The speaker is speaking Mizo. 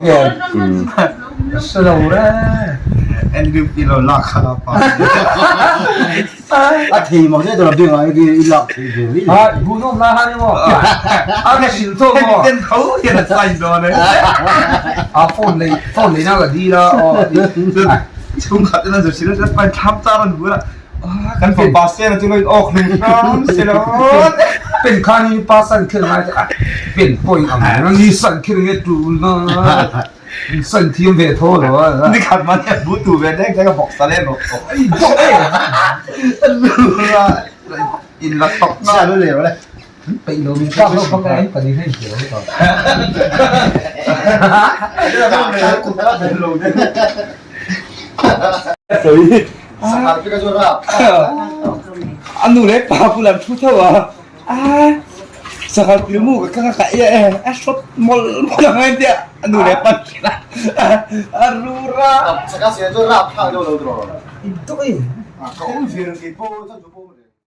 A thei mak zet a beng ah i lak thei ve mai A hmuhnawm lai han emaw a ka hrilh tawh maw Ten tho hian a sign dawn e. A phone nei phone nei na ka dil a aw. Chhungkhat in an zir thin a chuan thlam char an bul a kan fapa sena chu lo in awk hlum hram se lo. Pen khan hi pa san khel ngai te a pen point ang reng a ni san khel nge tul na san thiam ve tho lo a. Ni khat mahni a bu tu ve dek dek a bawk sa leh bawk bawk. Ai bawk e. In la tawk na. Chhiat le le. Peih lo min kap lo bawk a en pahnih hian hria lo tawh. A nu leh pa bulah an thu tho a, a sanghal pil mu ka ka kaih e a hrawt mawlh mawlh ang a intia a nu leh pa an hrilh a, a ru rap. Sangha siam chu rap thlak deuh lo tiraw. Intuk e. Ka awm ve reng keipawh.